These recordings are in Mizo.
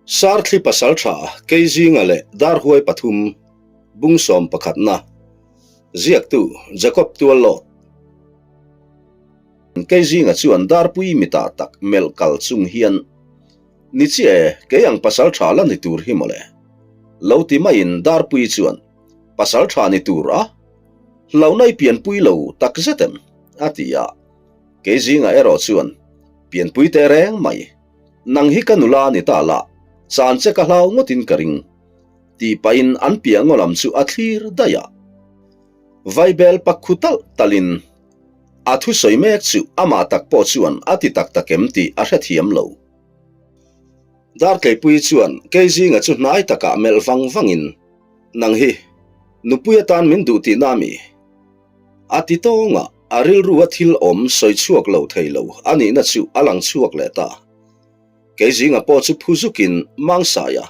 Sarthli pasaltha Keizinga leh Darhuai pathum bungsawm pakhatna ziaktu Jacob Tuallawt. Keizinga chuan Darpui mitah tak melh kal chung hian, Ni chiah e, kei ang pasaltha la ni tur hi mawle. Lo ti maiin Darpui chuan, Pasaltha ni tur a? Hlauhna i pianpui lo tak zet em? a ti a. Keizinga erawh chuan, Pianpui teh reng mai. Nang hi ka nula ni ta la, chan che ka hlau ngawtin ka ring, tih pahin an piah ngaw lam chu a thlir daih a. Vaibel pak khu talh talhin a thusawi mek chu amah tak pawh chuan a ti tak tak em tih a hrethiam lo. Dartleipui chuan Keizinga chu hnai takah melh vang vangin, Nang hi nupui atan min duh tihna mi? A ti tawng a, a rilrua thil awm sawi chhuak lo thei lo a nihna chu a lang chhuak leh ta. Keizinga pawh chu phu zukin Mangsaia,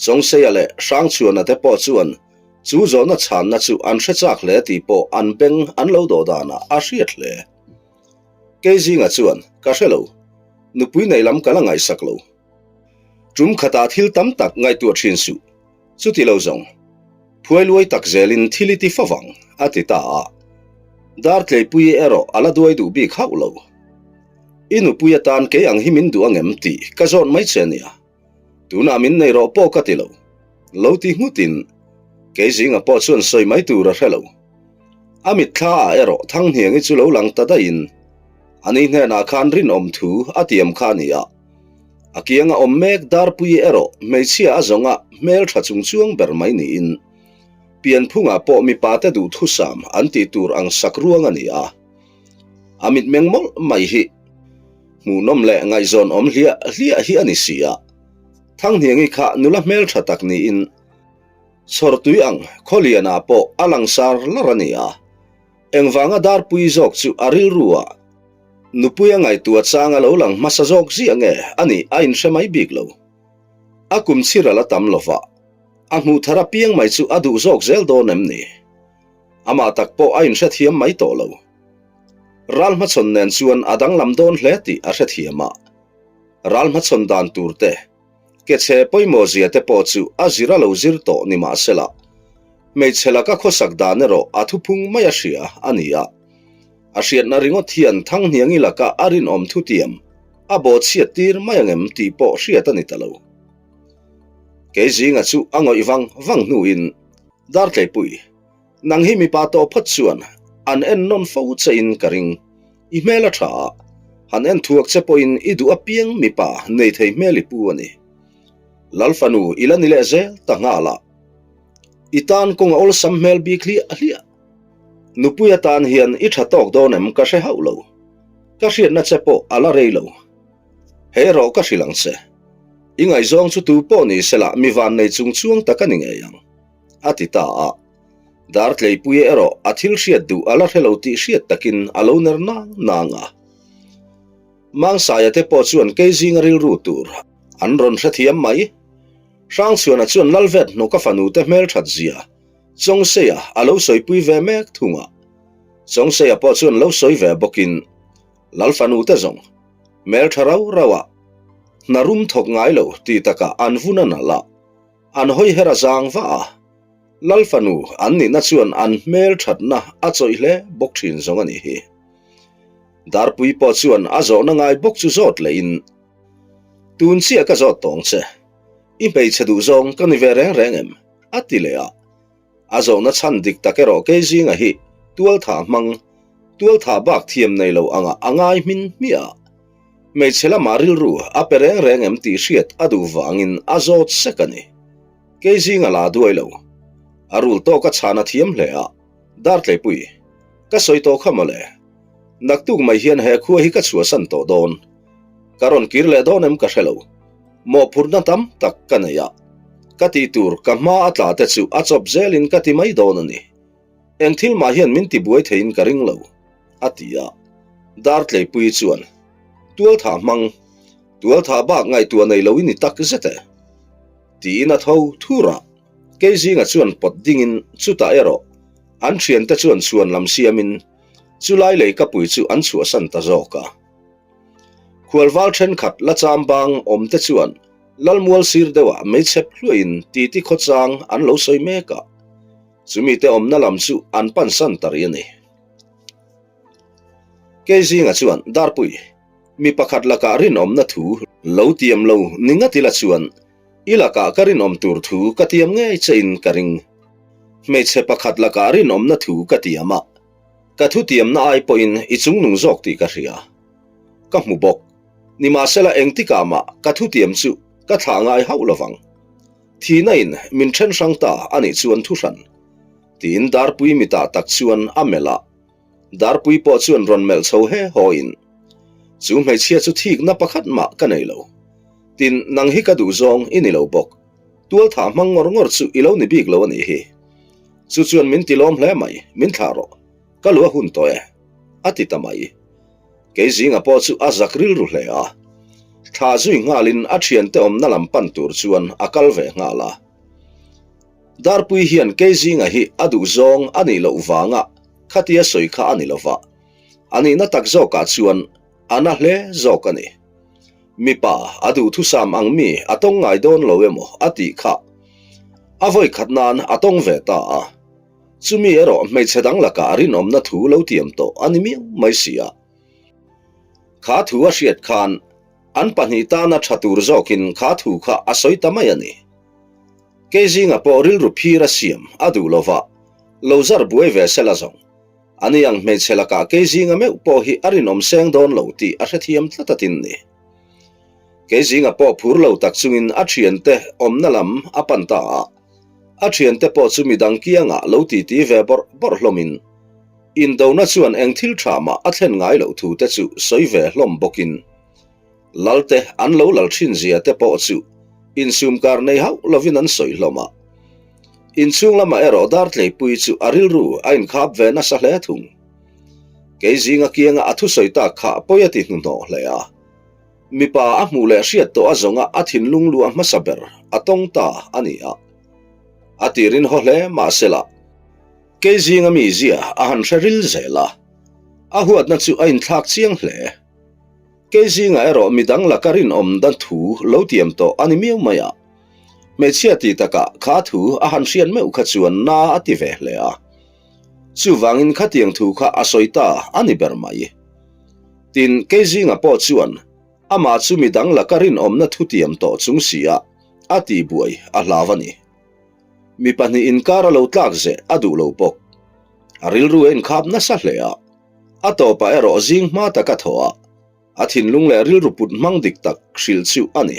Chawngseia leh Hrangchhuana te pawh chuan chu zawhna chhanna chu an hre chak hle tih pawh an beng an lo dawh danah a hriat hle. Keizinga chuan, Ka hre lo, nupui nei lam ka la ngaihsak lo. Tum khatah thil tam tak ngaihtuah thin suh. Chuti lo zawng, phuai luai tak zelin thil i ti fa vang, a ti ta a. Dartleipui erawh a la duai duh bik hauh lo. I nupui atan kei ang hi min duh angem tih ka zawt mai che nia. Tunah min nei rawh pawh ka ti lo. Lo ti nghutin kei zinga pawh chuan sawi mai tur a hre lo. A mitthla ah erawh Thanghniangi chu lo lang ta daihin ani hnenah khan rinawm thu a tiam kha a ni a. A kianga awm mek Darpui erawh hmeichhia a zawnga hmel tha chung chuang ber mai niin pianphungah pawh mipa te duh thusam an tih tur ang sak ruang a ni a. A mitmeng mawlh mai hi hmuhnawm leh ngaihzawn awm hliah hliah hi a ni si a. Thanghniangi kha nula hmel tha tak niin chhawrtui ang Khawlianah pawh a langsar lar a ni a. Engvanga Darpui zawk chu a rilru ah Nupui a ngaihtuah chang a lo lang hmasa zawk ziah nge a nih a inhre mai bik lo. A kum chhir a la tam lo va, a hmuh thar apiang mai chu a duh zawk zel dawn em ni? Amah tak pawh a inhrethiam mai tawh lo. Ral hmachhawn nen chuan a danglam dawn hle tih a hrethiam a, ral hmachhawn dan tur te, Ke chhe pawimawh zia te pawh chu a zir a lo zir tawh ni mahsela, hmeichhe laka khawsak dan erawh a thuphung mai a hria a ni a. A hriatna ringawt hian Thanghniangi laka a rinawm thutiam a bawhchhiat tir mai angem tih pawh hriat a ni ta lo. Keizinga chu a ngawih vang vang hnuin Dartleipui, Nang hi mipa tawh phawt chuan an en nawn fo che in ka ring. I hmel a tha a, han en thuak che pawhin i duh apiang mipa nei thei hmel i pu a ni. Lal fanu i la ni leh zel ta nghal a, i tan kawng a awlsam hmel bik hliah hliah. Nupui atan hian i tha tawk dawn em ka hre hauh lo. Ka hriatna che pawh a la rei lo. Hei erawh ka hrilh ang che. I ngaihzawng chu tu pawh ni sela mi vannei chung chuang tak a ni ngei ang. A ti ta a. Dartleipuia erawh a thil hriat duh a la hre lo tih hriat takin a lo ner nang nang a. Mangsaia te pawh chuan Keizinga rilru tur an rawn hrethiam mai. Hrangchhuana chuan Lalvet hnawka fanu te hmelthat zia Chawngseia a lo sawipui ve mek thung a. Chawngseia pawh chuan lo sawi ve bawkin Lal fanu te zawng hmeltha rau rau a hna rum thawk ngai lo ti takah an vun a nalh a. An hawi her a zang vah a, Lal fanu an nihna chuan an hmel thatna a chawih hle bawk thin zawng a nih hi. Darpui pawh chuan a zawhna ngai bawk chu zawt lehin, Tun chiah ka zawt tawng che, i hmeichhe duh zawng ka ni ve reng reng em? a ti leh a. A zawhna chhan dik tak erawh kei zinga hi tualtha hmang, tualtha bak thiam nei lo anga a ngai hmin hmiah a. Hmeichhe lamah rilru a pe reng reng em tih hriat a duh vangin a zawt sek a ni. Kei zinga la duai lo. A rul tawk a chhan a thiam hle a, Dartleipui, ka sawi tawh kha mawle. Naktuk mai hian he khua hi ka chhuahsan tawh dawn. Ka rawn kir leh dawn em ka hre lo. Mawhphurhna tam tak ka nei a, ka tih tur ka hma a tla te chu a chawp zelin ka ti mai dawn a ni. Eng thil mah hian min ti buai theiin ka ring lo, a ti a. Dartleipuii chuan, Tualthah hmang, tualthah bak ngaihtuah nei lo i ni tak zet e. Tiin a tho thur a, Keizinga chuan pawt dingin chutah erawh an thiante chuan chhuan lam siamin chulai lei kapui chu an chhuahsan ta zawk a. Khualval thenkhat la chambang awmte chuan. Lalmual sir deuhah meichhep hluahin titi khawchang an lo sawi mek a, chumite awmna lam chu an pansan ta rih a ni. Keizinga chuan Darpui, mi pakhat lakah rinawmna thu lo tiam lo ni ngat ila chuan i lakah ka rinawm tur thu ka tiam ngei chein ka ring. Hmeichhe pakhat lakah rinawmna thu ka tiam a, ka thutiamna ai pawhin i chungnung zawk tih ka hria. Ka hmu bawk. Nimahsela engtikah mah ka thutiam chu ka thlah ngai hauh lovang. Thihna in min then hrang ta a nih chuan thuhran. Tiin Darpui mitah tak chuan a melh a. Darpui pawh chuan rawn melh chho he haw in, Chu hmeichhia chu thikna pakhat mah ka nei lo. Tin, nang hi ka duh zawng i ni lo bawk. Tualthah hmang ngawr ngawr chu i lo ni bik lo a nih hi. Chu chuan min ti lawm hle mai, min thlah rawh. Ka lu a hun tawh e. A ti ta mai. Kei zinga pawh chu a zak rilru hle a. Thla zui nghalin a thiante awmna lam pan tur chuan a kal ve nghal a. Darpui hian kei zinga hi a duh zawng a nih loh vanga khatia sawi kha a ni lova, a nihna tak zawkah chuan a na hle zawk a ni. Mipa a duhthusam ang mi a tawng ngai dawn lo emaw a tih kha a vawi khat nan a tawng ve ta a. Chumi erawh hmeichhe dang lakah rinawmna thu lo tiam tawh a ni miau mai si a. Kha thu a hriat khan an pahnih tana tha tur zawkin kha thu kha a sawi ta mai a ni. Kei zinga pawh rilru phir a siam a duh lo va, lo zar buai ve sela zawng. Ani ang hmeichhe lakah kei zinga meuh pawh hi a rinawm seng dawn lo tih a hrethiam tlat atin ni. Kei zinga pawh phur lo tak chungin a thiante awmna lam a pan ta a. A thiante pawh chu midang kiangah lo titi ve bawrh bawrh hlawmin, indona chuan eng thil tha mah a thlen ngai loh thu te chu sawi ve hlawm bawkin, Lalte an lo lal thin zia te pawh chu insum kar nei hauh lovin an sawi hlawm a. Inchhung lamah erawh Dartleipui chu a rilru a inkhap ve nasa hle thung. Kei zinga kianga a thusawi tak kha pawi a ti hnuhnawh hle a. Mipa a hmuh leh hriat tawh a zawnga a thinlung luah hmasa ber a tawng ta a ni a. A tirin haw hle mahsela, kei zinga mi zia a han hre ril zel a, a huatna chu a inthlak chiang hle. Kei zingah erawh midang laka rinawm dan thu lo tiam tawh a ni miau mai a. Hmeichhia ti takah kha thu a han hriat meuh kha chuan na a ti ve hle a. Chuvangin khatiang thu kha a sawi ta a ni ber mai. Tin, kei zinga pawh chuan amah chu midang laka rinawmna thutiam tawh chung si a, a tihbuai a hlau a ni. Mi pahnih inkar a lo tlak zeh a duh lo bawk. A rilru a inkhap nasa hle a, a tawpah erawh zing hma taka thaw a, a thinlung leh rilru put hmang dik tak hrilh chu a ni.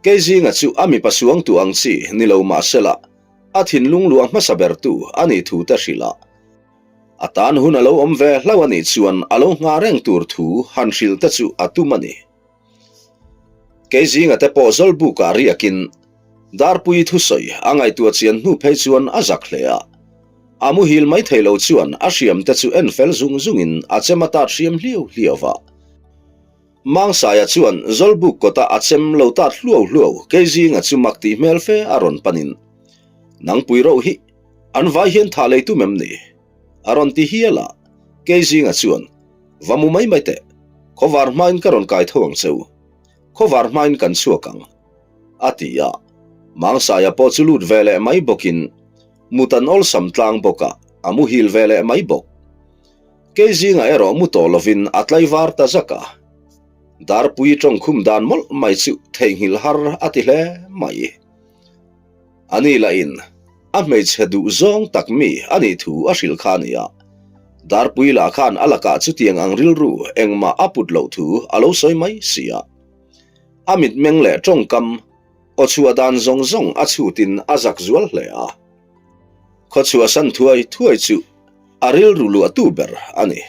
Kei zinga chu a mipa suangtu ang chi ni lo mahsela a thinlung luah hmasa bertu a nih thu te hrilh a, A tan hun a lo awm ve hlauh a nih chuan a lo nghah reng tur thu han hrilh te chu a tum a ni. Kei zinga te pawh Zawlbukah riakin Darpuii thusawi a ngaihtuah chian hnu phei chuan a zak hle a. A muhil mai thei lo chuan a hriam te chu en fel zung zungin a chem a tat hriam hliau hliau va. Mangsaia chuan Zawlbuk kawta a chem lo tat hluau hluau kei zinga chu mak tih hmel fe a rawn panin, Nangpui roh hi An vai hian thah lei tum em ni? A rawn ti hial a, kei zinga chuan, Va mu mai mai teh, khawvar hmain ka rawn kai tho ang che u, khawvar hmain kan chhuak ang, a ti a. Mangsaia pawh chu lut ve leh mai bawkin mut an awlsam tlang bawk a, a muhil ve leh mai bawk. Kei zinga erawh mu tawh lovin a tlaivar ta zak a. Darpui tawngkhum dan mawlh mai chu theihnghilh har a ti hle mai. A ni lahin a hmeichhe duh zawng tak mi a nih thu a hrilh kha a ni a. Darpui lah khan a lakah chutiang ang rilru engmah a put loh thu a lo sawi mai si a. A mitmeng leh tawngkam aw chhuah dan zawng zawng a chhutin a zak zual hle a. Khawchhuahsan thuai thuai chu a rilru luahtu ber a ni.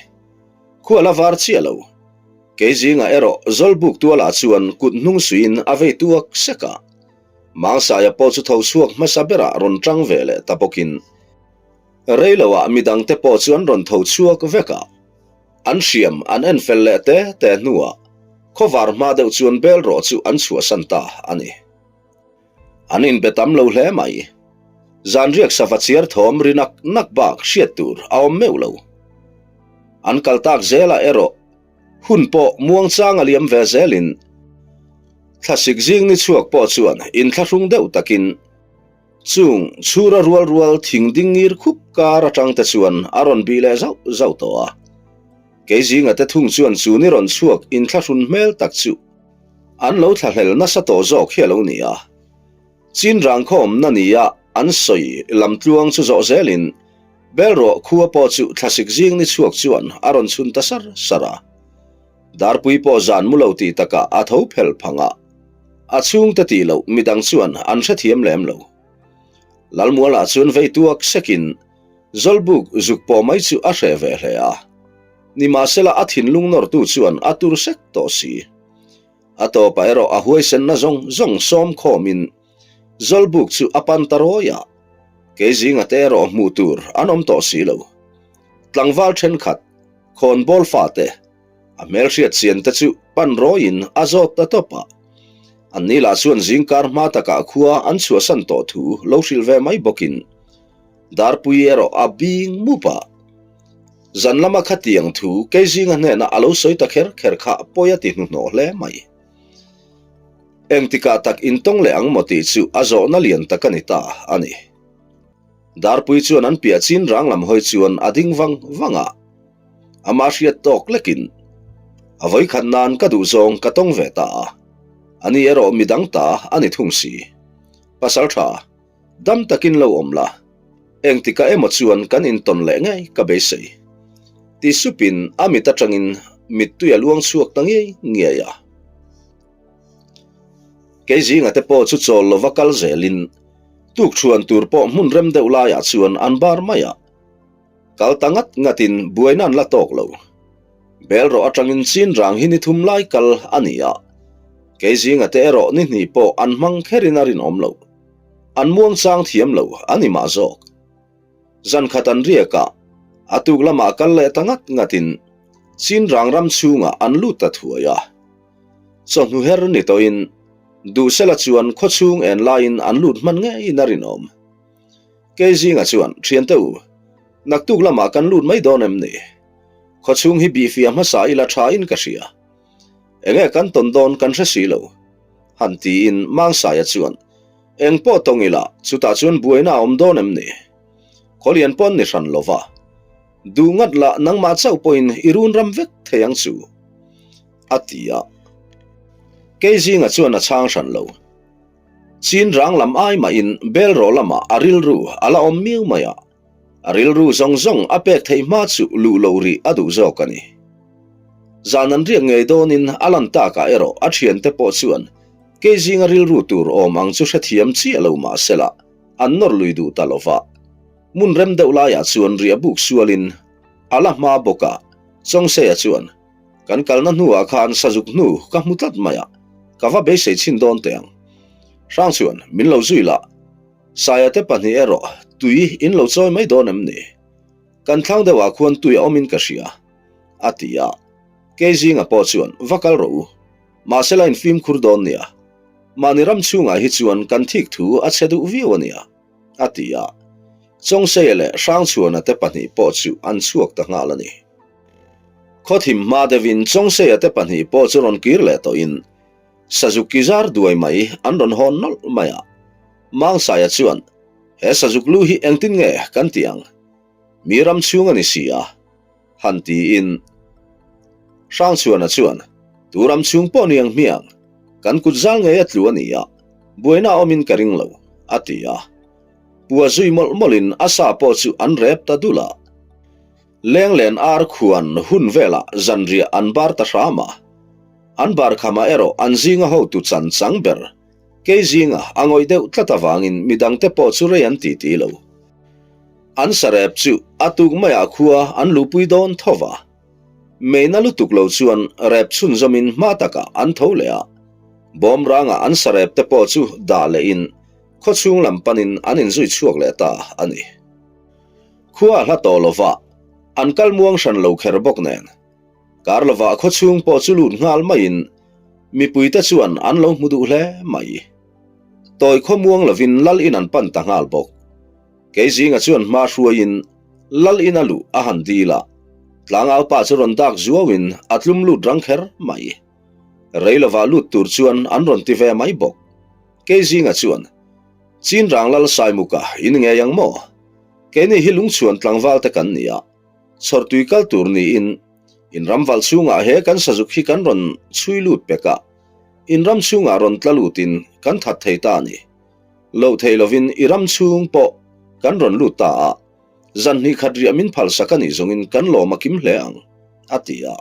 Khua la var chiah lo. Kei zingah erawh Zawlbuk tualah chuan kut hnung suiin a vei tuak sek a. Mangsaia pawh chu tho chhuak hmasa berah rawn tang ve leh ta bawkin reiloah midangte pawh chu an rawn tho chhuak vek a, an hriam an en fel leh te te hnuah khawvar hma deuh chuan bel rawh chu an chhuahsan ta a ni. An inbe tam lo hle mai. Zanriak sava chiar thawm ri nak nak bak hriat tur a awm meuh lo. An kal tak zelah erawh hun pawh muangchang a liam ve zelin. Thlasik zing ni chhuak pawh chuan inthlahrung deuh takin chung chhura rual rual thing ding ngir khup kar atang te chuan a rawn bih leh zauh zauh tawh a. Kei zinga te thung chuan chu ni rawn chhuak inthlahrun hmel tak chu an lo thlahlel nasa tawh zawk hi a lo ni a. Chin rangkhawmna nia an sawi lamtluang chu zawh zelin Belrawh khua pawh chu thlasik zing ni chhuak chuan a rawn chhun ta sar sar a. Darpui pawh zan mu lo tih takah a tho phel phang a, a chhungte tih loh midang chuan an hrethiam lem lo. Lalmualah chuan vei tuak sekin Zawlbuk zuk pawh mai chu a hreh ve hle a, nimahsela a thinlung nawrtu chuan a tur sek tawh si. A tawpah erawh a huaisenna zawng zawng sawm khawmin Zawlbuk chu a pan ta rawi a, kei zinga te erawh hmuh tur an awm tawh si lo. Tlangval thenkhat, khawnbawl fate, a hmelhriat chian te chu pan rawiin a zawt ta tawp a. Anni lah chuan zingkar hma takah khua an chhuahsan tawh thu lo hrilh ve mai bawkin Darpui erawh a bing mup a. Zan lama khatiang thu kei zinga hnenah a lo sawi ta kher kher kha pawi a ti hnuhnawh hle mai. Engtikah tak intawng leh ang maw tih chu a zawhna lian tak a ni ta a ni. Darpui chuan an piah chin rang lam hawi chuan a ding vang vang a. Amah hriat tawk lekin a vawikhat nan ka duhzawng ka tawng ve ta a. Ani erawh midang ta a ni thung si. Pasal tha. Dam takin lo awm la, engtikah emaw chuan kan intawn leh ngei ka beisei. Ti supin a mit atangin mittui a luang chhuak ta ngei ngei a. Kei zinga te pawh chu chawl lova kal zelin tukṭhuan tur pawh hmun rem deuh laiah chuan an bar mai a. Kal ta ngat ngatin buaina an la tawk lo. Bel rawh atangin chin rang hi ni thum lai kal a ni a. Kei zinga te erawh ni hnih pawh an hmang kherin a rinawm lo. An muang chang thiam lo a ni mah zawk. Zan khat an riak a, a tuk lamah kal leh ta ngat ngatin chin rang ram chhungah an lut ta thuai a. Chawhnu her ni tawhin Duhsela chuan khawchhung en laiin an lut hman ngeiin a rinawm. Kei zinga chuan, Thiante u, naktuk lamah kan lut mai dawn em ni? Khawchhung hi bihfiah hmasa ila tha in ka hria. Enge kan tawn dawn kan hre si lo. Han tiin Mangsaia chuan, Eng pawh tawng ila, chutah chuan buaina a awm dawn em ni? Khawlian pawn ni hran lova, duh ngat lah nangmah chauh pawhin i run ram vek thei ang chu, a ti a. Kei zinga chuan a chhang hran lo. Chin rang lam ai mahin bel rawh lamah a rilru a la awm miau mai a, a rilru zawng zawng a pek theih hma chu luh loh rih a duh zawk a ni. Zan an riak ngei dawnin a lan takah erawh a thiante pawh chuan kei zinga rilru tur awm ang chu hrethiam chiah lo mah sela an nawr lui duh ta lo va. Hmun rem deuh laiah chuan riah buk sualin a la hma bawk a, Chawngseia chuan Kan kalna hnuah khan sazuk hnu ka hmu tlat mai a, ka va beisei chhin dawn teh ang. Hrang chuan min lo zui lah. Saia te pahnih erawh tui in lo chawi mai dawn em ni? Kan thlang deuhah khuan tui a awmin ka hria, a ti a. Kei zinga pawh chuan va kal rawh u. Mahse la infimkhur dawn nia. Mahni ram chhungah hi chuan kan thik thu a chhe duh viau a nia. A ti a. Chawngseia leh Hrangchhuana te pahnih pawh chu an chhuak ta nghal a ni. Khawthim hma deuhin Chawngseia te pahnih pawh chu rawn kir leh tawhin Sazuk ki zar duai mai an rawn hawn nawlh mai a. Mangsaia chuan, He Sazuk lu hi engtin nge kan ti ang? Mi ram chhung a ni si a, han tiin. Hrangchhuana chuan, Tu ram chhung pawh ni ang hmiang, kan kut zal ngei a tlu a ni a, buaina a awmin ka ring lo, a ti a. Pua zui mawlh mawlhin a sa pawh chu an rep ta dul a. Lenglen ar khuan hun velah zanriah an bar ta hram a. An bar khamah erawh an zinga hotu chan chang ber, kei zinga a ngawih deuh tlat avangin midangte pawh chu rei an titi lo. An sarep chu a tuk maiah khua an luhpui dawn tho va. Meina lutuk lo chuan rep chhunzawmin hma takah an tho leh a. Bawm rangah an sarep te pawh chu dah lehin khawchhung lam panin an inzui chhuak leh ta a ni. Khua a hla tawh lova, an kal muang hran lo kher bawk nen. Kar lovah khawchhung pawh chu lut nghal maiin mipuite chuan an lo hmu duh hle mai. Tawi khaw muang lovin lal in an pan ta nghal bawk. Kei zinga chuan hma hruaiin lal in a luh a han dil a, tlangau pa chu rawn dak zuauin a tlum lut rang kher mai. Rei lovah lut tur chuan an rawn ti ve mai bawk. Keizinga chuan, Chinrang Lal Saimuka in ngei ang maw? Keini hi lungchhuan tlangval te kan ni a, chhawrtui kal tur niin in ram valh chhungah he kan sazuk hi kan rawn chhui lut pek a, in ram chhungah rawn tla lutin kan that thei ta a ni. Loh thei lovin i ram chhung pawh kan rawn lut ta a, zan hnih khat riah min phalsak a nih zawngin kan lawm a kim hle ang, a ti a.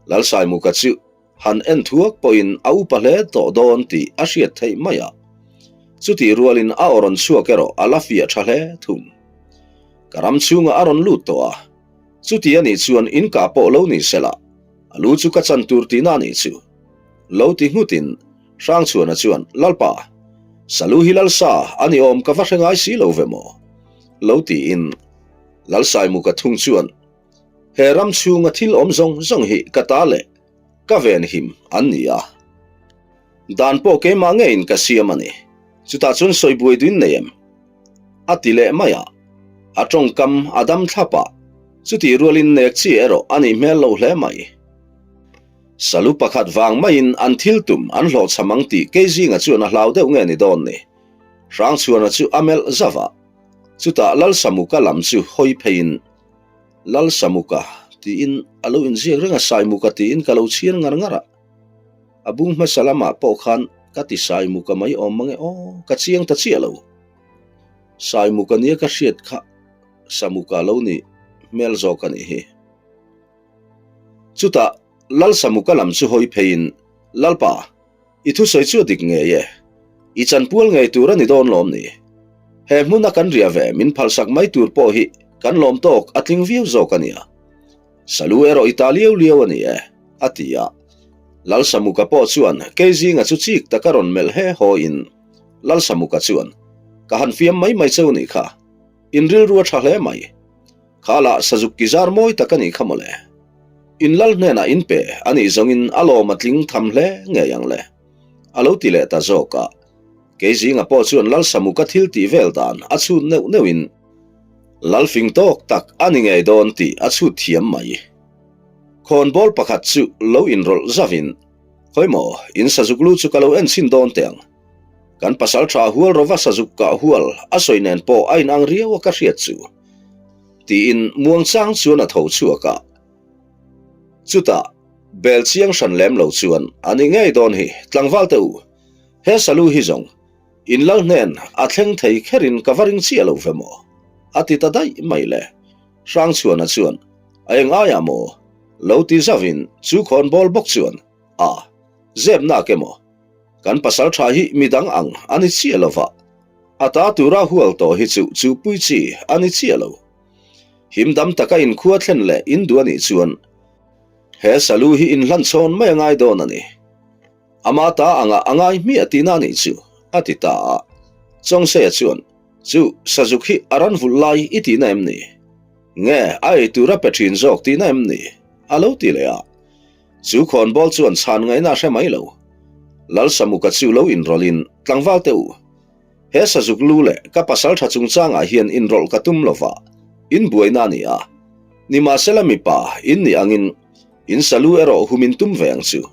Lalsaimuka chu han en thuak pawhin a upa hle tawh dawn tih a hriat theih mai a. Chutih rualin a aw rawn chhuak erawh a la fiah tha hle thung. Ka ram chhungah a rawn lut tawh a, chuti a nih chuan in kah pawh lo ni sela, a lu chu ka chan tur tihna a nih chu. Lo ti nghutin Hrangchhuana chuan, Lalpa, Salu hi Lalsa a ni awm ka va hre ngai si lo ve maw? Lo tiin Lalsaimuka thung chuan, He ram chhunga thil awm zawng zawng hi ka ta leh ka venhim an ni a. Dan pawh keimah ngeiin ka siam a ni. Chutah chuan sawi buai duin nei em? A ti leh mai a. A tawngkam a dam thlap a, chutih rualin nek chi erawh a nih hmel lo hle mai. Salu pakhat vang maiin an thil tum an hlawhchham ang tih kei zinga chuan a hlau deuh nge ni dawn ni. Hrangchhuana chu a melh zauh a, chutah Lalsamuka lam chu hawi pheiin, Lalsamuka tiin a lo inziak reng a, Saimuka tiin ka lo chhiar ngar ngar a, a bung hmasa lamah pawh khan ka ti Saimuka mai awm mang e aw, ka chiang ta chiah lo. Saimuka nia ka hriat kha Samuka lo ni hmel zawk a nih hi. Chutah Lalsamuka lam chu hawi pheiin, Lalpa, I thusawi chu a dik ngei e. I chanpual ngei tur a ni dawn lawm ni? He hmuna kan riah ve min phalsak mai tur pawh hi kan lawm tawk a tling viau zawk a nia. Salu erawh i ta liau liau a ni e, a ti a. Lalsamuka pawh chuan Keizinga chu chik taka rawn melh he haw in Lalsamuka chuan, Ka han fiam mai mai cheu nih kha. In rilru a tha hle mai. Kha lah sazuk ki zar mawi tak a nih kha mawle. In lal hnenah in pe a nih zawngin a lawm a tling tham hle ngei ang le. A lo ti leh ta zawk a. Kei zinga pawh chuan Lal Samuka thil tih vel dan a chhut neuh neuhin Lal fing tawk tak a ni ngei dawn tih a chhut thiam mai. Khawnbawl pakhat chu lo inrawlh zavin, Khawimaw, in sazuk lu chu ka lo en chhin dawn teh ang. Kan pasal tha hual rova sazuk kah hual a sawi nen pawh a inang riau a ka hriat chu. Tiin muangchang chuan a tho chhuak a. Chutah bel chiang hran lem lo chuan a ni ngei dawn hi tlangval te u, he salu hi zawng in lal hnen a thleng thei kherin ka va ring chiah lo ve maw? A ti ta daih mai le. Hrangchhuana chuan a eng aiah maw lo ti zauhin chu khawnbawl bawk chuan a zep nak emaw Kan pasal tha hi midang ang a ni chiah lo va, a ta tura hual tawh hi chu chuhpui chi a ni chiah lo. Him dam taka inkhua thlen leh in duh a nih chuan he salu hi inhlanchhawn mai a ngai dawn a ni. Ama ta angah a ngai hmiah tihna a nih chu, a ti ta a. Chawngseia chuan, Chu sazuk hi a ran vulh lai i tihna em ni? Nge a ei tura pe thin zawk tihna em ni? a lo ti leh a. Chu khawnbawl chuan chhan ngaihna a hre mai lo. Lalsamuka chu lo inrawlhin, Tlangval te u, he sazuk lu leh ka pasal tha chungchangah hian inrawlh ka tum lova, in buaina a ni a. Nimahsela mipa in nih angin in salu erawh hum in tum ve ang chu.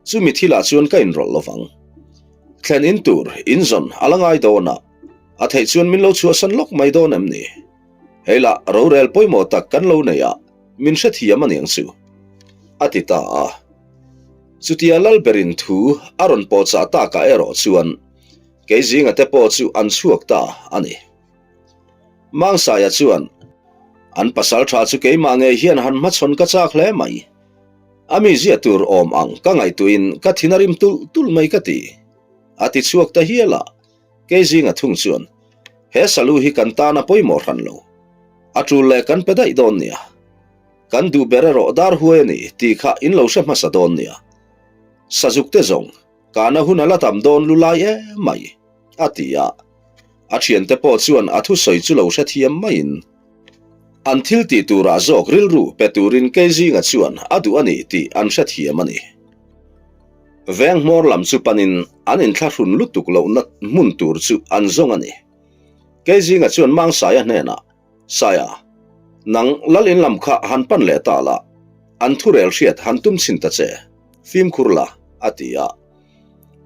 Chumi thilah chuan ka inrawlh lovang. Thlen in tur in zawn a la ngai dawn a, a theih chuan min lo chhuahsan lawk mai dawn em ni? Hei lah rorel pawimawh tak kan lo nei a, min hrethiam a niang chu, a ti ta a. Chutia Lalberin thu a rawn pawhchah takah erawh chuan Keizinga te pawh chu an chhuak ta a ni. Mangsaia chuan, An pasal tha chu keimah ngei hian han hmachhawn ka chak hle mai. A mi zia tur awm ang ka ngaihtuahin ka thin a rim tulh tulh mai ka ti, a ti chhuak ta hial a. Kei zinga thung chuan, He salu hi kan tan a pawimawh hran lo. A tul leh kan pe daih dawn nia. Kan duh ber erawh dar huai a ni tih kha in lo hre hmasa dawn nia. Sazuk te zawng, kana hun a la tam dawn lu lai em mai, a ti a. A thiante pawh chuan a thusawi chu lo hrethiam maiin, an thil tih turah zawk rilru pe turin kei zinga chuan a duh a ni tih an hrethiam a ni. Veng hmawr lam chu panin an inthlahrun lutuk lohna hmun tur chu an zawng a ni. Keizinga chuan Mangsaia hnenah, Saia, nang lal in lam kha han pan leh ta la, an thurel hriat han tum chhin ta che, fimkhur la. a ti a.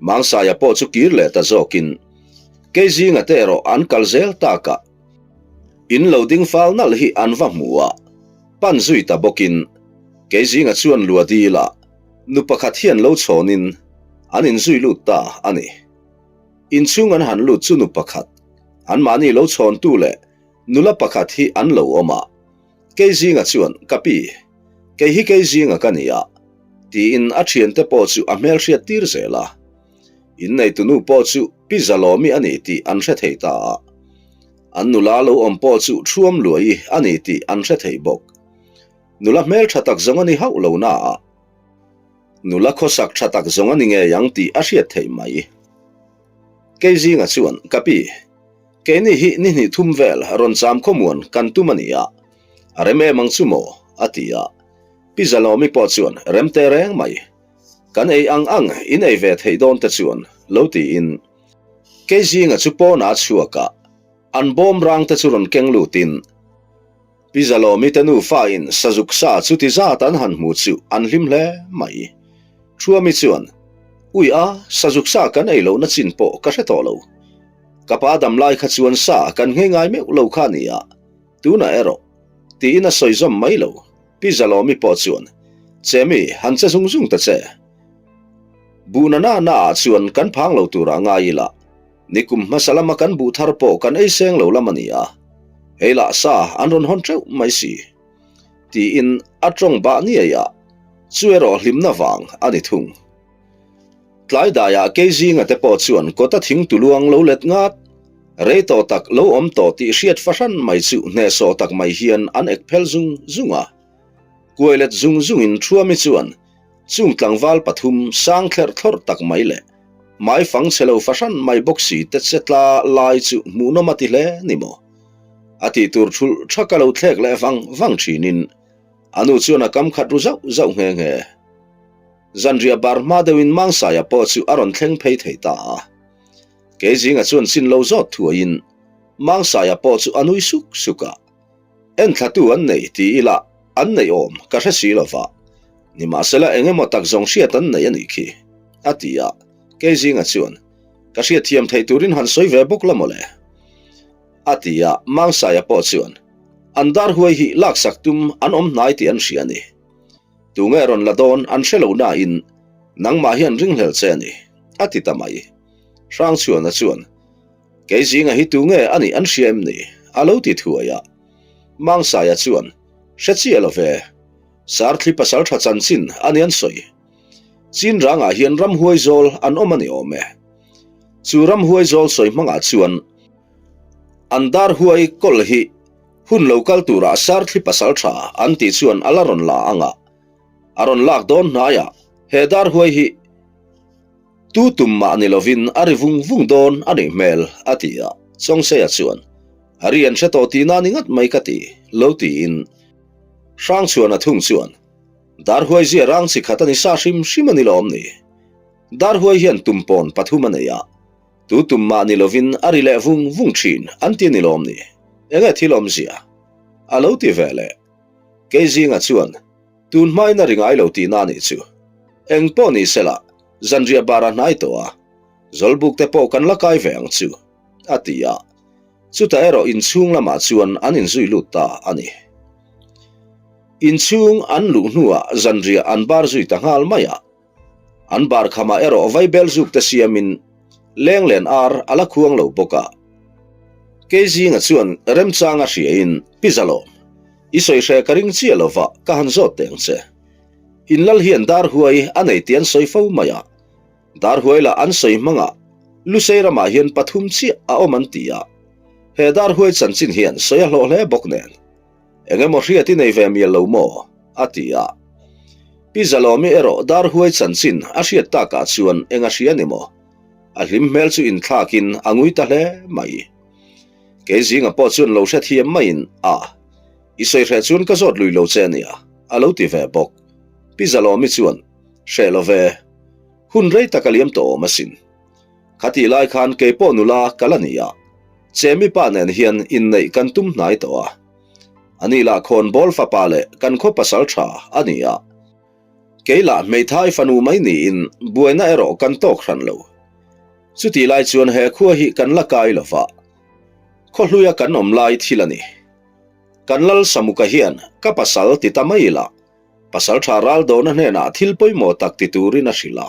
Mangsaia pawh chu kir leh ta zawkin, Keizinga te erawh an kal zel takah in lo ding fal nalh hi an va hmu a, pan zui ta bawkin Keizinga chuan lua dila nu pakhat hian lo chhawnin an inzui lut ta a ni. Inchhung an han lut chu nu pakhat, anmahni lo chhawntu leh nula pakhat hi an lo awm a. Keizinga chuan, Ka pi, kei hi Keizinga ka ni a, tiin a thiante pawh chu a hmelhriat tir zel a. Inneitunu pawh chu Pi Zalawmi a ni tih an hre thei ta a. An nula lo awm pawh chu Thuam Luai a ni tih an hre thei bawk. Nula hmeltha tak zawng a ni hauh lo na a, nula khawsak tha tak zawng a ni ngei ang tih a hriat theih mai. Keizinga chuan, Ka pi, Keini hi ni hnih thum vel rawn cham khawmuan kan tum a ni a, a rem em ang chu maw? a ti a. Pi Zalawmi pawh chuan rem teh reng mai. Kan ei ang ang in ei ve theih dawn te chuan lo tiin Keizinga chu pawnah a chhuak a, an bawm rang te chu rawn keng lutin Pi Zalawmi te nufa in sazuk sa chuti zat an han hmu chu an hlim hle mai. Thuami chuan, Ui a, sazuk sa kan ei lohna chin pawh ka hre tawh lo. Ka pa dam lai kha chuan sa kan nghei ngai meuh lo kha a ni a, tunah erawh, tiin a sawi zawm mai lo. Pi Zalawmi pawh chuan, Chemi, han che zung zung ta che. Buhna na na ah chuan kan phang lo turah ngai ila, Nikum hmasa lama kan buh thar pawh kan ei seng lo lam a ni a, hei lah sa an rawn hawn teuh mai si, tiin a tawng bah niai a, chu erawh hlimna vang a ni thung. Tlai daiah Keizinga te pawh chuan kawta thing tuluang lo let ngat, rei tawh tak lo awm tawh tih hriat fahran mai chu hnehsawh tak mai hian an ek phel zung zung a. Kuai let zung zungin Thuami chuan Chung tlangval pathum sang thlerh thlawrh tak mai leh hmai fang chhe lo fahran mai bawk si te che tla lai chu hmuhnawm a ti hle ni maw? A tih tur thulh tha ka lo thlek leh vang vang thinin a nu chuan a kam khat ru zauh zauh nghe nghe. Zanriah bar hma deuhin Mangsaia pawh chu a rawn thleng phei thei ta a. Keizinga chuan chin lo zawt thuaiin Mangsaia pawh chu a nui suk suk a. Enthlatu an nei ti ila an neih awm ka hre si lova, nimahsela eng emaw tak zawng hriat an nei a nih khi, a ti a, Keizinga chuan, Ka hriatthiam theih turin han sawi ve bawk la mawle, a ti a, Mangsaia pawh chuan, An dar huai hi laksak tum an awm hnai tih an hria a ni. Tunge rawn la dawn an hre lo nain nangmah hian ringhlel che a ni, a ti ta mai. Hrangchhuana chuan, Keizinga hi tunge a nih an hria em ni? a lo ti thuai a. Mangsaia chuan, Hre chiah lo ve. Sarthli pasal tha chanchin a ni an sawi. Chinrangah hian ramhuai zawl an awm a ni awm e. Chu ramhuai zawl sawi hmangah chuan an dar huai kawl hi hun lo kal turah Sarthli pasal tha an tih chuan a la rawn la ang a. A rawn lak dawn hnaiah he dar huai hi Tu tum mah ni lovin a ri vung vung dawn a nih hmel, a ti a. Chawngseia chuan, A ri an hre tawh tihna ni ngat mai ka ti, lo tiin. Hrangchhuana thung chuan, Darhuai zia rang chi khat a ni sa hrim hrim a ni lawm ni? Darhuai hian tum pawn pathum a nei a, tu tum mah ni lovin a ri leh vung vung thin an ti a ni lawm ni? Enge thil awmzia? A lo ti ve leh. Keizinga chuan, Tun hmain a ri ngai lo tihna a nih chu. Eng pawh ni sela, zanriah bar a hnai tawh a, zawlbuk te pawh kan la kai ve ang chu, a ti a. Chutah erawh inchhung lamah chuan an inzui lut ta a ni. Inchhung an luh hnuah zanriah an bar zui ta nghal mai a. An bar khamah erawh vaibel zuk te siamin lenglen ar a la khuang lo bawk a. Keizinga chuan remchang a hriain, Pi Zalawm, i sawi hre ka ring chiah lova ka han zawt teh ang che. In lal hian dar huai a nei tih an sawi fo mai a, dar huai lah an sawi hmangah Lusei ramah hian pathum chiah a awm an ti a. He dar huai chanchin hian sawi a hlawh hle bawk nen. Eng emaw hriat i nei ve mial lo maw? a ti a. Pi Zalawmi erawh dar huai chanchin a hriat takah chuan eng a hria ni maw? A hlim hmel chu inthlakin a ngui ta hle mai. Kei zinga pawh chuan lo hrethiam maiin, A, i sawi hreh chuan ka zawt lui lo che a nia, a lo ti ve bawk. Pi Zalawmi chuan, Hreh lo ve. Hun rei tak a liam tawh awm asin. Khatih lai khan kei pawh nula ka la ni a, Chemi pa nen hian inneih kan tum hnai tawh a. Ani lah khawnbawl fapa leh kan khaw pasal tha a ni a. Kei lah hmeithai fanu mai niin buaina erawh kan tawk hran lo. Chutih lai chuan he khua hi kan la kai lo va, khaw hluia kan awm lai thil a ni. Kan lal Samuka hian ka pasal ti ta mai ila, pasal tha ral dawna hnenah thil pawimawh tak ti turin a hrilh a.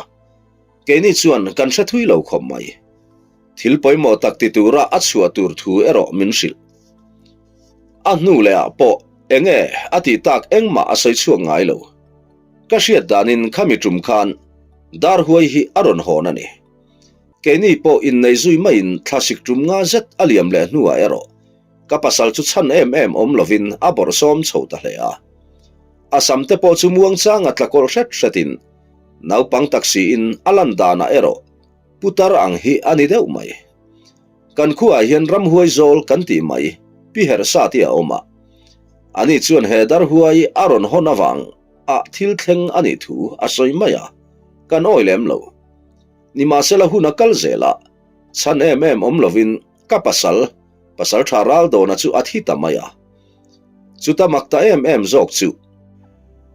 Keini chuan kan hre thui lo khawp mai. Thil pawimawh tak ti tura a chhuah tur thu erawh min hrilh. A hnu leh ah pawh enge a tih tak engmah a sawi chhuak ngai lo. Ka hriat danin khami tum khan Darhuai hi a rawn hawn a ni. Keini pawh innei zui maiin thlasik tum nga zet a liam leh hnuah erawh ka pasal chu chhan em em awm lovin a bawrhsawm chho ta hle a. A sam te pawh chu muangchanga tla kawlh hret hretin naupang tak siin a lan danah erawh putar ang hi a ni deuh mai. Kan khuaah hian ramhuai zawl kan tih mai Pi Hersa tih a awm a. Ani chuan he darhuai a rawn hawn avang a thil thleng a nih thu a sawi mai a, kan awi lem lo. Nimahsela hun a kal zel a, chhan em em awm lovin ka pasal, pasal tha ral dawna chu a thi ta mai a. Chuta mak ta em em zawk chu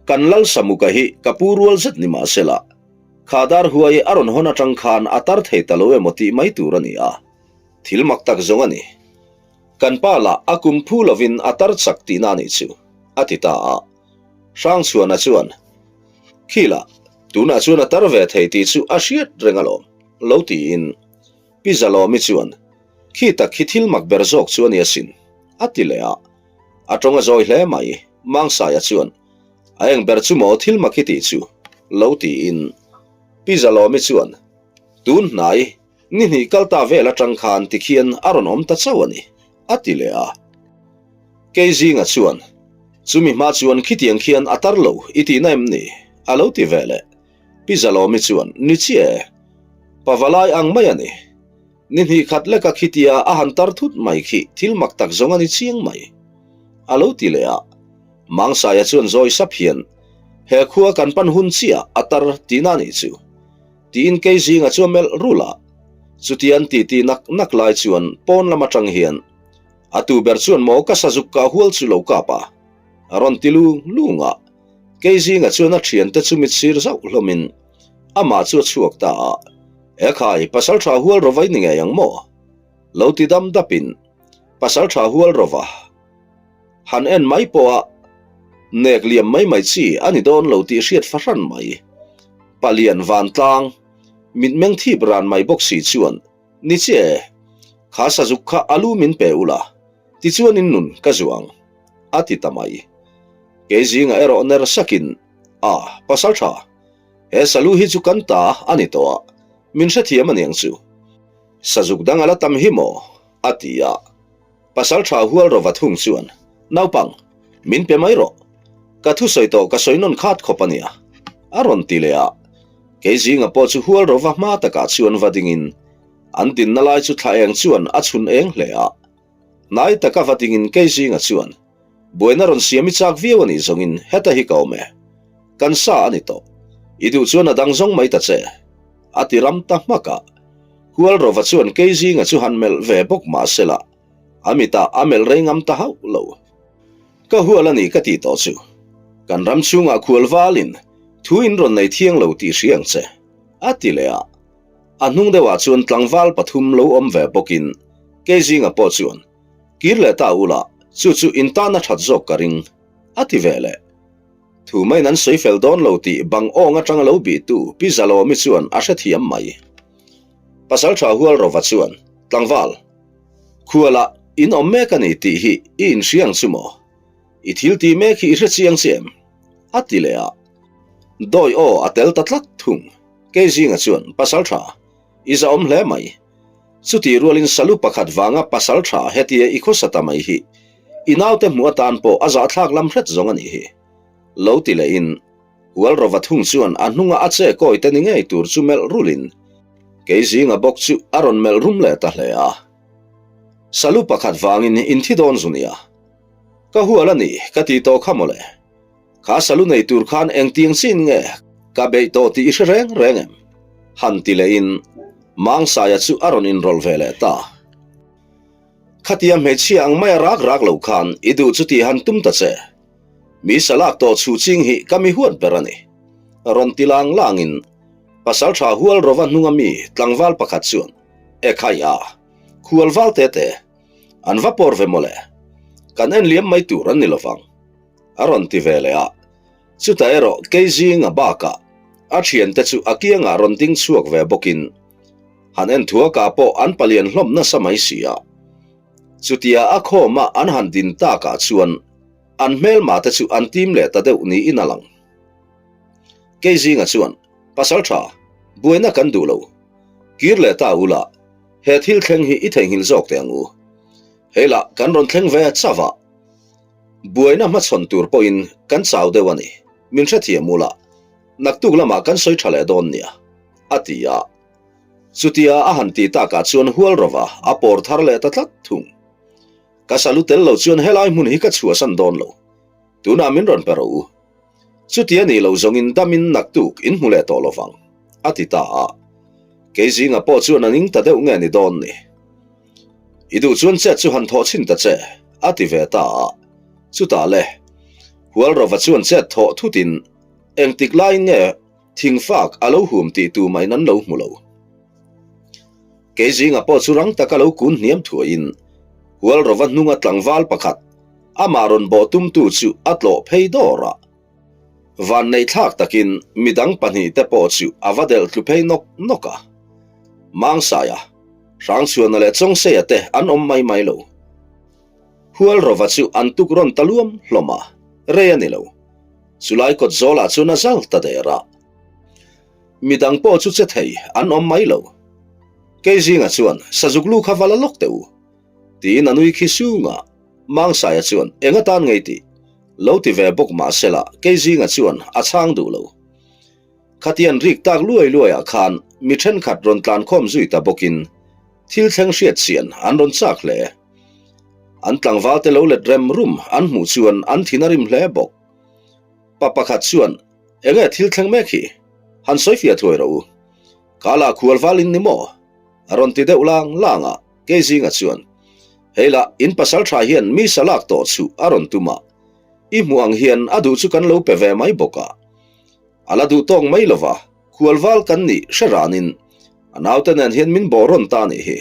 kan lal Samuka hi ka pu rual zet nimahsela, Kha dar huai a rawn hawn atang khan a tar thei ta lo emaw tih mai tur a ni a, thil mak tak zawng a ni. Kan pa lah a kum phu lovin a tar chak tihna a nih chu, a ti ta a. Hrangchhuana chuan, Khilah, tunah chuan a tar ve thei tih chu a hriat reng alawm, lo tiin. Pi Zalawmi chuan, Khi tak khi thil mak ber zawk chu a ni asin, a ti leh a. A tawng a zawi hle mai, Mangsaia chuan, A eng ber chu maw thil mak i tih chu? lo tiin Pi Zalawmi chuan, Tun hnai, ni hnih kal ta vel atang khan tikhian a rawn awm ta chauh a ni, a ti leh a. Kei zinga chuan, Chumi hma chuan khitiang khian a tar lo i tihna em ni? a lo ti ve leh. Pi Zalawmi chuan, Ni chiah e, pavalai ang mai a ni. Ni hnih khat leka khitia a han tar thut mai khi thil mak tak zawng a ni chiang mai. A lo ti leh a. Mangsaia chuan zawi sap hian, He khua kan pan hun chiah a tar tihna a nih chu. Tiin kei zinga chu a melh rulh a. Chutian titi nak nak lai chuan pawn lam atang hian, A tu ber chuan maw ka sazuk kah hual chu lo kap a? A rawn ti lung lung a. Kei zinga chuan a thiante chu mit sir zauh hlawmin amah chu a chhuak ta a. Ekhai, pasal tha hual rawva i ni ngei ang maw? Lo ti dam dapin, Pasal tha hual rawva han en mai pawha nek liam mai mai chi a ni dawn lo tih hriat fahran mai. Palian vantlang, mitmeng thip ran mai bawk si chuan, Ni chiah e, kha sazuk kha a lu min pe ula, tichuan in nun ka zuah ang, a ti ta mai. Kei zingah erawh ner sakin, A, pasal tha, he salu hi chu kan ta a ni tawh a, min hrethiam a niang chu. Sazuk dang a la tam hi maw? a ti a. Pasal tha hual rawva thung chuan, Naupang, min pe mai rawh. Ka thusawi tawh ka sawi nawn khat khawp a nia, a rawn ti leh a. Kei zinga pawh chu hual rawva hma takah chuan va dingin, an dinna lai chu thla eng chuan a chhun eng hle a. Hnai taka va dingin kei zinga chuan, Buaina rawn siam i chak viau a nih zawngin heta hi ka awm e. Kan sa a ni tawh. I duh chuan a dang zawng mai ta che. A ti ram ta hmak a. Hualrova chuan kei zinga chu han melh ve bawk mah sela, a mitah a melh rei ngam ta hauh lo. Ka hual a ni ka tih tawh chu. Kan ram chhungah khual valin thu in rawn nei thiang lo tih hria ang che, a ti leh a. A hnung deuhah chuan tlangval pathum lo awm ve bawkin kei zinga pawh chuan, Kir leh ta ula, chu chu in tan a that zawk ka ring, a ti ve leh. Thu maiin an sawi fel dawn lo tih bang awng atanga lo bihtu Pi Zalawmi chuan a hrethiam mai. Pasaltha Hualrova chuan, Tlangval, khualah in awm mek a ni tih hi i inhria ang chu maw? I thil tih mek hi i hrechiang che em? a ti leh a. Dawi aw a tel ta tlat thung. Kei zinga chuan, Pasaltha, i zahawm hle mai. Chutih rualin salu pakhat vanga pasal tha hetia i khawsa ta mai hi i naute hmuh atan pawh a zahthlak lam hret zawng a nih hi. Lo ti lehin Hualrova thung chuan a hnunga a che kawi te ni ngei tur chu melh rulin kei zinga bawk chu a rawn melh rum leh ta hle a. Salu pakhat vangin in thi dawn zu nia. Ka hual a ni ka ti tawh kha mawle. Kha salu nei tur khan engtiang chin nge ka beih tawh tih i hre reng reng em? Han ti lehin Mangsaia chu a rawn inrawlh ve leh ta. Khatia hmeichhia ang maia rak rak lo khan i duh chu tih han tum ta che. Mi salak tawh chhu ching hi ka mi huat ber a ni. Rawn ti lang langin Pasalṭha Hualrova hnunga mi tlangval pakhat chuan, E khai a, khualval te te, an va pawr ve mawle, kan en liam mai tur an ni lovang, a rawn ti ve leh a. Chutah erawh Keizinga bakah a thiante chu a kiangah rawn ding chhuak ve bawkin han en thuakah pawh an palian hlawm nasa mai si a. Chutia a khawma an han din takah chuan an hmelma te chu an tim leh ta deuh niin a lang. Keizinga chuan, Pasal tha, buaina kan duh lo. Kir leh ta ula, he thil thleng hi i theihnghilh zawk teh ang u. Hei lah kan rawn thleng ve chauh a. Buaina hmachhawn tur pawhin kan chau deuh a ni, min hrethiam ula, naktuk lamah kan sawi tha leh dawn nia, a ti a. Chutia a han ti takah chuan Hualrova a pawr thar leh ta tlat thung. Ka salu tel lo chuan helai hmun hi ka chhuahsan dawn lo, tunah min rawn pe rawh u. Chuti a nih loh zawngin damin naktuk in hmu leh tawh lo vang, a ti ta a. Kei zinga pawh chuan a ning ta deuh nge ni dawn ni. I duh chuan chet chu han thawh chhin ta che, a ti ve ta a. Chutah le, Hualrova chuan chet thawh thutin engtik laiin nge thingfak a lo hum tih tu mahin an lo hmu lo. Kei zinga pawh chu rang taka lo kun hniam thuaiin Hualrova hnunga tlangval pakhat, Amah rawn bawh tumtu chu a tlawh phei dawr a. Vanneihthlak takin midang pahnihte pawh chu a va delh tlu phei nawk nawk a. Mangsaia, Hrangchhuana leh Chawngseia te an awm mai mai lo. Hualrova chu an tuk rawn ta luam hlawm a, rei a ni lo. Chulai kawt zawlah chuan a zal ta der a. Midang pawh chu che thei an awm mai lo. Keizinga chuan Sazuk lu kha va la lawk teh u. Tiin a nui khi sung a, Mangsaia chuan eng atan ngei tih lo ti ve bawk mah sela Keizinga chuan a chhang duh lo. Khatian rik tak luai luaiah khan mi thenkhat rawn tlankhawm zui ta bawkin thil thleng hriat chian an rawn chak hle. An tlangvalte lo let rem rum an hmuh chuan an thin a rim hle bawk. Pa pakhat chuan enge thil thleng mek hi han sawi fiah thuai rawh u. Ka lah khualval in ni maw? A rawn ti deuh lang lang a, Keizinga chuan, Hei lah, in pasal tha hian mi sa lak tawh chuh a rawn tum a, i hmuh ang hian a duh chu kan lo pe ve mai bawk a. A la duh tawk mai lova, khualval kan nih hre ranin a naute nen hian min bawh rawn ta nih hi.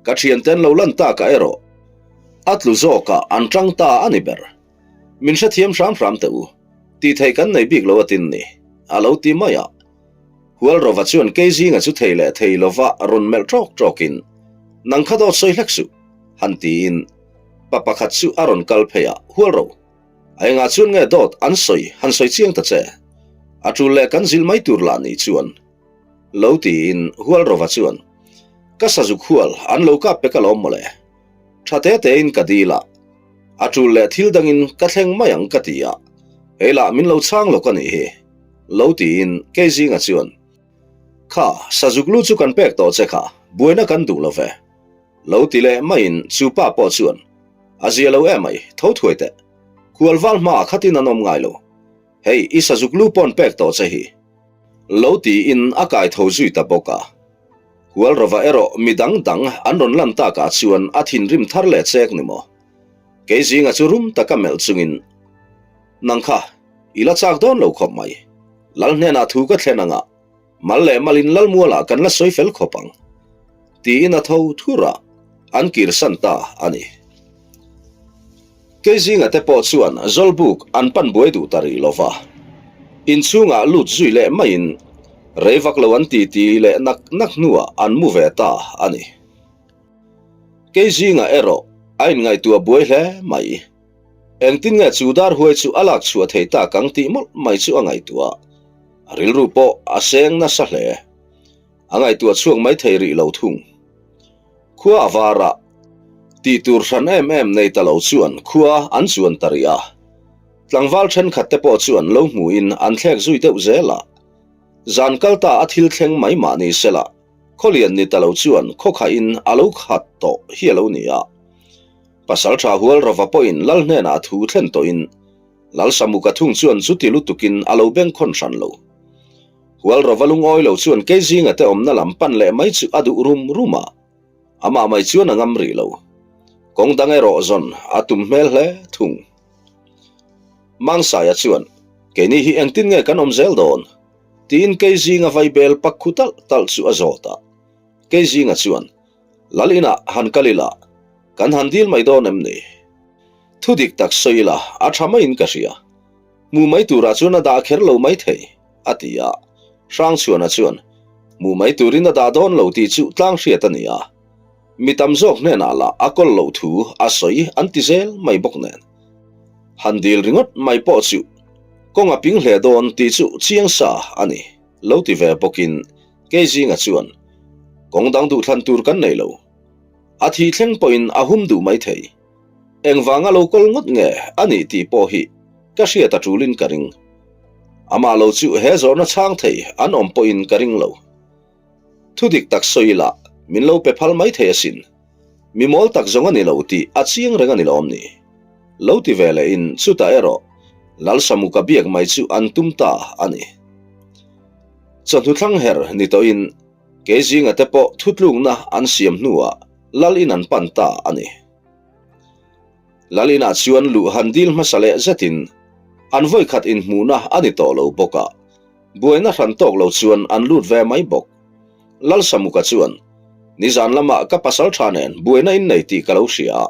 Ka thianten lo lan takah erawh a tlu zawkah an tang ta a ni ber. Min hrethiam hram hram teh u, tih theih kan nei bik lo atin ni, a lo ti mai a. Hualrova chuan Keizinga chu thei leh thei lova rawn melh ṭawk ṭawkin, Nang kha dawt sawi hlek suh, han tiin pa pakhat chu a rawn kal phei a, Hualro, a engah chuan nge dawt an sawi han sawi chiang ta che? A ṭul leh kan zilh mai tur lah nih chuan lo tiin Hualrova chuan, Ka sazuk hual an lo kap pek alawm mawle. Tha te tein ka dil a, a tul leh thil dangin ka thleng mai ang ka ti a, hei lah min lo chhang lawk a nih hi, lo tiin Keizinga chuan, Kha, sazuk lu chu kan pek tawh che kha, buaina kan duh lo ve, lo ti leh maiin chu pa pawh chuan, A zia lo emai, tho thuai teh, khualval hmaah khatin an awm ngai lo, hei i sazuk lu pawn pek tawh che hi, Lo tiin a kai tho zui ta bawk a. Hualrova erawh mi dang dang an rawn lan takah chuan a thinrim thar leh chek ni maw? Kei zinga chu rum taka melh chungin, Nang kha, i la chak dawn lo khawp mai. Lal hnenah thu ka thlen anga, mal leh malin Lalmualah kan la sawi fel khawp ang. Tiin a tho thur a, an kirsan ta a ni. Keizinga te pawh chuan Zawlbuk an pan buai duh ta rih lo va, inchhungah lut zui leh maiin rei vak lo an titi leh nak nak hnuah an mu ve ta a ni. Keizinga erawh a inngaihtuah buai hle mai. Engtin nge chu dar huai chu a lak chhuah thei tak ang tih mawlh mai chu a ngaihtuah. A rilru pawh a seng nasa hle. A ngaihtuah chhuak mai thei rih lo thung. Khua a var a, tih tur hran em em nei ta lo chuan khua an chuan ta rih a. Tlangval thenkhat te pawh chuan lo hmuhin an thlek zui deuh zel a. Zan kal ta a thil thleng mai mah ni sela, khawlian ni ta lo chuan khawkhahin a lo khat tawh hi a lo ni a. Pasaltha Hualrova pawhin Lal hnenah thu thlen tawhin Lalsamuka thung chuan chuti lutukin a lo bengkhawn hran lo. Hualrova lungawi lo chuan Keizinga te awmna lam pan leh mai chu a duh rum rum a, amah mai chuan a ngam rih lo. Kawng dang erawh zawn a tum hmel hle thung. Mangsaia chuan, Keini hi engtin nge kan awm zel dawn? Tiin Keizinga vaibel pak khu talh talh chu a zawt a. Keizinga chuan, Lal inah han kal ila, kan han dil mai dawn em ni? Thu dik tak sawi ila a tha maiin ka hria. Hmu mai turah chuan a dah kher lo mai thei, a ti a. Hrangchhuana chuan, Hmu mai turin a dah dawn lo tih chu tlang hriat a ni a. Mi tam zawk hnenah lah a kawl loh thu a sawi an ti zel mai bawk nen. Han dil ringawt mai pawh chu kawng a ping hle dawn tih chu chiang sa a ni, lo ti ve bawkin Keizinga chuan, Kawng dang duhthlan tur kan nei lo. A thi thleng pawhin a hum duh mai thei. Engvanga lo kawl ngawt nge a nih tih pawh hi ka hriat a tulin ka ring. Amah lo chu he zawhna chhang thei an awm pawhin ka ring lo. Thu dik tak sawi ila min lo pe phal mai thei asin. Mi mawl tak zawng a ni lo tih a chiang reng a ni lawm ni? Lo ti ve lehin chutah erawh Lalsamuka biak mai chu an tum ta a ni. Chawhnu thlang her ni tawhin Keizinga te pawh thutlukna an siam hnuah Lal in an pan ta a ni. Lal inah chuan luh han dil hmasa leh zetin an vawikhat inhmuhna a ni tawh lo bawk a, buaina hran tawk lo chuan an lut ve mai bawk. Lal Samuka chuan, Nizan lamah ka pasal tha nen buaina in nei tih ka lo hria a,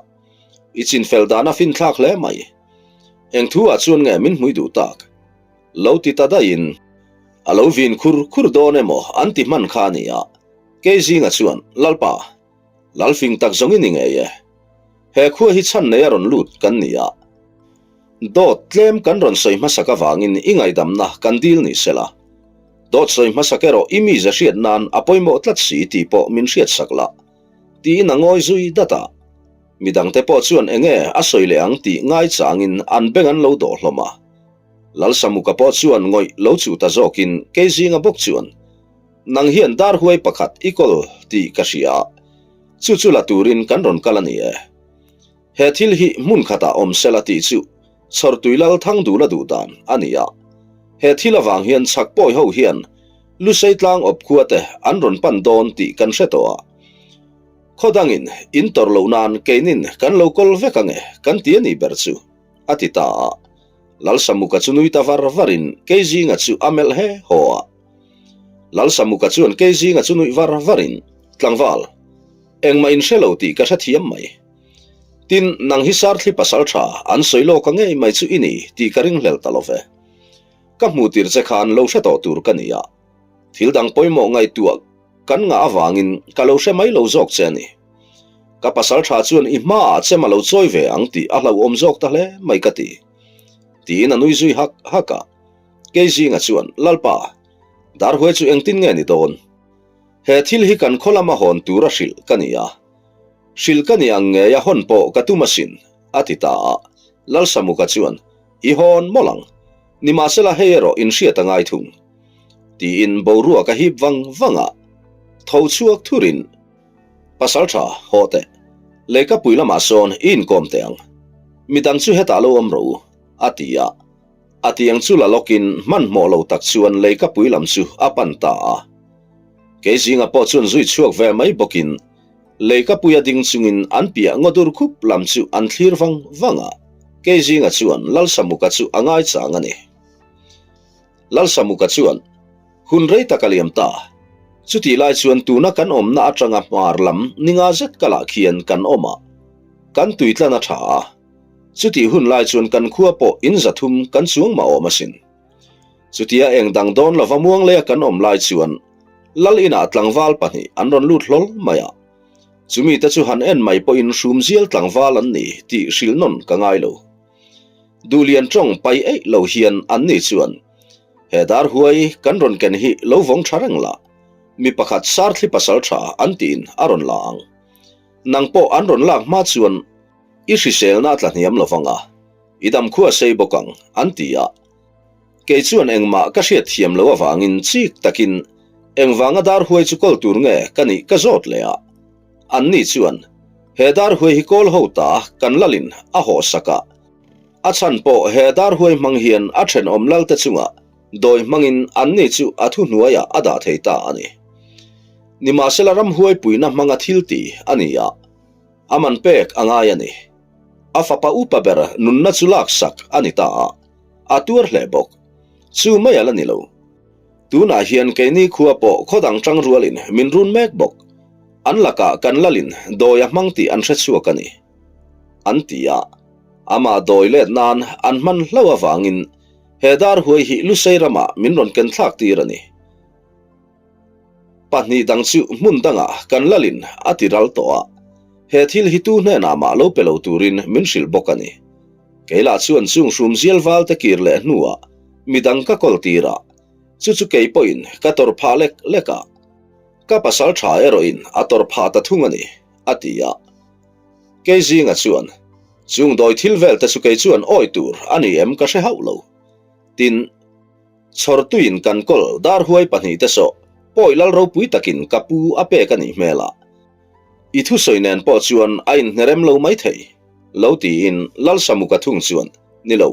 i chinfel dan a finthlak hle mai. Eng thu ah chuan nge min hmui duh tak? Lo ti ta daihin a lo vin khur khur dawn emaw an ti hman kha a ni a. Keizinga chuan, Lalpa, Lalfing tak zawng i ni ngei e. He khua hi chhan nei a rawn lut kan ni a. Dawt tlem kan rawn sawi hmasak avangin i ngaihdamna kan dil ni sela. Dawt sawi hmasak erawh i mize hriat nan a pawimawh tlat si tih pawh min hriatsak la, tiin a ngawi zui dat a. Midangte pawh chuan enge a sawi leh ang tih ngaichangin an beng an lo dawh hlawm a. Lalsamuka pawh chuan ngawih lo chuh ta zawkin Keizinga bawk chuan, Nang hian dar huai pakhat i kawl tih ka hria a, chu chu la turin kan rawn kal a ni e. He thil hi hmun khatah awm sela tih chu Chhawrtui Lal Thangdula duh dan a ni a. He thil avang hian chhak pawi ho hian Lusei tlang awp khua te an rawn pan dawn tih kan hre tawh a. Khaw dangin in tawrh loh nan keinin kan lo kawl vek ange kan ti a nih ber chu, a ti ta a. Lalsamuka chu nui ta var varin Keizinga chu a melh he haw a. Lalsamuka chuan Keizinga chu nuih var varin, Tlangval, engmah in hre lo tih ka hrethiam mai. Tin, nang hi Sarthli pasal tha an sawi lawk a ngei mai chu i ni tih ka ringhlel ta lo ve. Ka hmuh tir che khan lo hre tawh tur ka ni a, thil dang pawimawh ngaihtuah kan ngah avangin ka lo hre mai lo zawk che a ni. Ka pasal tha chuan i hmaah chem a lo chawi ve ang tih a hlauhawm zawk ta hle mai ka ti, tiin a nui zui hak hak a. Keizinga chuan, Lalpa, Darhuai chu engtin nge ni dawn? He thil hi kan khaw lama hawn tura hrilh ka ni a. Hrilh ka ni ang ngei a hawn pawh ka tum asin, a ti ta a. Lalsamuka chuan, I hawn mawlh ang. Nimahsela hei erawh inhriat a ngai thung. Tiin boruak a hip vang vang a. Tho chhuak thurin, Pasaltha, haw teh. Leikapui lamah sawn i inkawm teh ang. Midang chu hetah lo awm rawh u, a ti a. A tiang chu la lawkin hmanhmawh lo tak chuan leikapui lam chu a pan ta a. Keizinga pawh chuan zui chhuak ve mai bawkin leikapui a ding chungin an piah ngaw dur khup lam chu an thlir vang vang a. Keizinga chuan Lalsamuka chu a ngaichang a ni. Lalsamuka chuan, Hun rei tak a liam ta. Chutih lai chuan tuna kan awmna atanga hmar lam ninga zet kalah khian kan awm a. Kan tuitlan a tha a. Chutih hun lai chuan kan khua pawh in 300 kan chuang mah awm asin. Chutia eng dang dawn lova muang leia kan awm lai chuan Lal inah tlangval pahnih an rawn lut hlawl mai a. Chumi te chu han en mai pawhin hrumzial tlangval an ni tih hrilh nawn ka ngai lo. Duhlian tawng pai eih lo hian an ni chuan he dar huai kan rawn ken hi lo vawng tha reng la, mi pakhat Sarthli pasal tha an tiin a rawn la ang. Nang pawh an rawn lak hma chuan I hriselna a tla hniam lo vang a, i dam khua sei bawk ang, an ti a. Kei chuan engmah ka hriat thiam lo avangin chik takin engvanga dar huai chu kawl tur nge ka nih ka zawt leh a. Anni chuan, He dar huai hi kawl ho ta kan lalin a haw sak a. A chhan pawh he dar huai hmang hian a thenawm lalte chungah dawi hmangin anni chu a thuhnuaiah a dah thei ta a ni. Nimahsela ramhuai puihna hmanga thil ti a ni a. A man pek a ngai a ni. A fapa upa ber nunna chu laksak a ni ta a, a tuar hle bawk. Chu mai a la ni lo. Tunah hian keini khua pawh khaw dang tang rualin min run mek bawk. An lakah kan lalin dawi a hmang tih an hre chhuak a ni. An ti a. Amah dawi let nan an hman hlauh avangin he dar huai hi Lusei ramah min rawn ken thlak tir a ni. Pahnih dang chu hmun dangah kan lalin a ti ral tawh a, he thil hi tu hnenah mah lo pe lo turin min hrilh bawk a ni. Kei lah chuan chung hrum zial val te kir leh hnuah midang ka kawl tir a, chu chu kei pawhin ka tawrh phah lek lek a, ka pasal tha erawhin a tawrh phah ta thung a ni, a ti a. Kei zinga chuan, Chung dawi thil vel te chu kei chuan awi tur a ni em ka hre hauh lo. Tin, Chhawrtuiin kan kawl dar huai pahnihte sawh pawi lal ropui takin ka pu a pek a nih hmel a, i thusawi nen pawh chuan a inhnerem lo mai thei, lo tiin Lal Samuka thung chuan, Ni lo,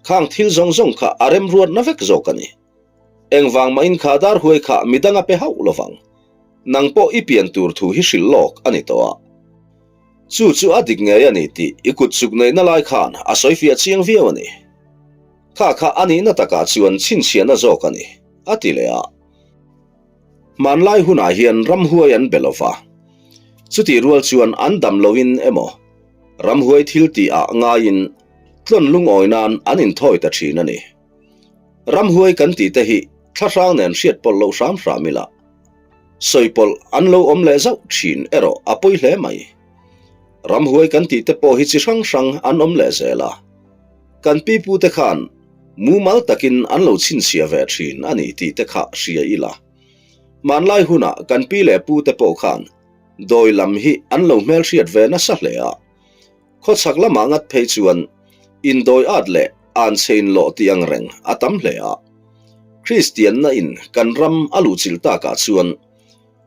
khang thil zawng zawng kha a remruatna vek zawk a ni. Engvang mahin kha dar huai kha midang a pe hauh lovang. Nang pawh i pian tur thu hi hrilh lawk a ni tawh a. Chu chu a dik ngei a ni tih i kut chuk neihna lai khan a sawifiah chiang viau a ni. Kha kha a nihna takah chuan chhinchhiahna zawk a ni, a ti leh a. Hmanlai hunah hian ramhuai an be lova, chutih rual chuan an dam loin emaw ramhuai thil tih ah ngaiin tlawn lungawi nan an inthawi ta thin a ni. Ramhuai kan tih te hi thlahrang nen hriat pawlh loh hram hram ila, sawi pawlh an lo awm leh zauh thin erawh a pawi hle mai. Ramhuai kan tih te pawh hi chi hrang hrang an awm leh zel a. Kan pipute khan mumal takin an lo chhinchhiah ve thin a ni tih te kha hria ila. Hmanlai hunah kan pi leh pute pawh khan dawi lam hi an lo hmelhriat ve nasa hle a. Khawchhak lamah ngat phei chuan indawi at leh anchhe inlawh tih ang reng a tam hle a. Kristianna in kan ram a luhchilh takah chuan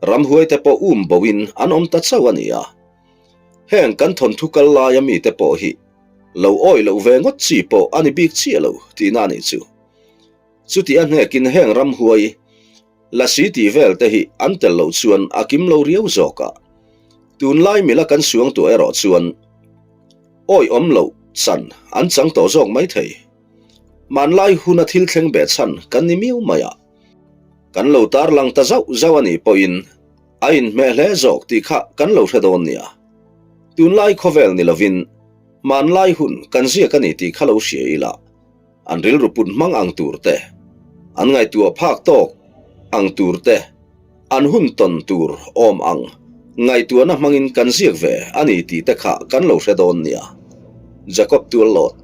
ramhuaite pawh um boin an awm ta chauh a ni a. Heng kan thawnthu kal laia mite pawh hi lo awih loh ve ngawt chi pawh a ni bik chiah lo tihna a nih chu. Chuti a hnekin heng ramhuai, lasi tih vel te hi an tel loh chuan a kim lo riau zawk a. Tunlai mila kan suang tuah erawh chuan awih awm loh chan an chang tawh zawk mai thei. Hmanlai huna thil thleng beh chhan kan ni miau mai a. Kan lo tarlang ta zauh zauh a nih pawhin A inhmeh hle zawk tih kha kan lo hre dawn nia. Tunlai khawvel ni lovin hmanlai hun kan ziak a ni tih kha lo hria ila, an rilru put hmang ang tur te, an ngaihtuah phak tawk ang tur te, an hun tawn tur awm ang ngaihtuahna hmangin kan ziak ve a ni tih te kha kan lo hre dawn nia. Jacob Tuallawt.